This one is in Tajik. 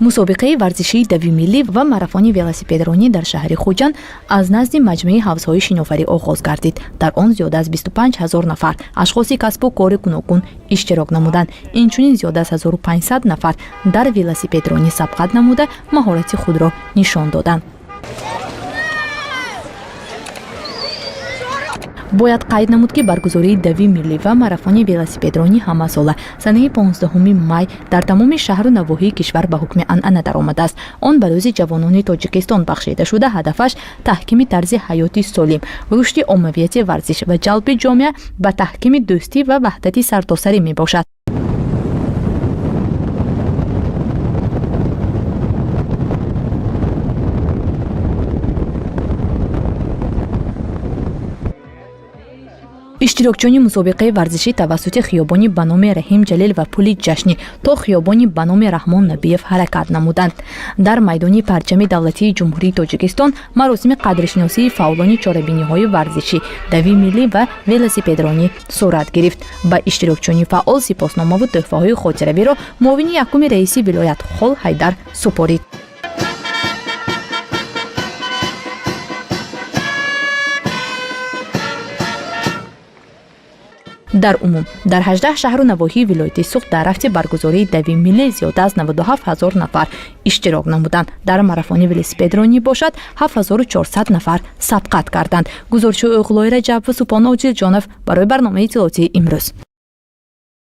Мусобиқаи варзишии дави миллӣ ва марафони велосипедронӣ дар шаҳри Хуҷанд аз назди маҷмӯи ҳавзҳои шиноварӣ оғоз гардид. Дар он зиёда аз 25 ҳазор нафар ашхоси касбу кори гуногун иштирок намуданд. Инчунин зиёда аз 1500 нафар дар велосипедронӣ сабқат намуда, маҳорати худро нишон доданд. Бояд қайд намуд, ки баргузории дави миллӣ ва марафони велосипедронӣ ҳамасола санаи 15 май дар тамоми шаҳру навоҳии кишвар ба ҳукми анъана даромадааст. Он ба Рӯзи ҷавонони Тоҷикистон бахшида шуда, ҳадафаш таҳкими тарзи ҳаёти солим, рушди оммавияти варзиш ва ҷалби ҷомеа ба таҳкими дӯстӣ ва ваҳдати сартосарӣ мебошад. Иштирокчиёни мусобиқаи варзишӣ тавассути хиёбони ба номи Раҳим Ҷалил ва пули Ҷашнӣ то хиёбони ба номи Раҳмон Набиев ҳаракат намуданд. Дар майдони парчами давлатии Ҷумҳурии Тоҷикистон маросими қадршиносии фаъолони чорабиниҳои варзишӣ, дави миллӣ ва велосипедронӣ сурат гирифт. Ба иштирокчиёни фаъол сипосномаву тӯҳфаҳои хотиравиро муовини якуми раиси вилоят Хол Ҳайдар супорид. Дар умум дар 18 шаҳру навоҳии вилояти Суғд дар рафти баргузории дави миллӣ зиёда аз 97 ҳазор нафар иштирок намуданд. Дар марафони велосипедронӣ бошад, 7400 нафар сабқат карданд. Гузориши Оғлои Раҷаб ва Супон Оҷилҷонов барои барномаи иттилоотии «Имрӯз».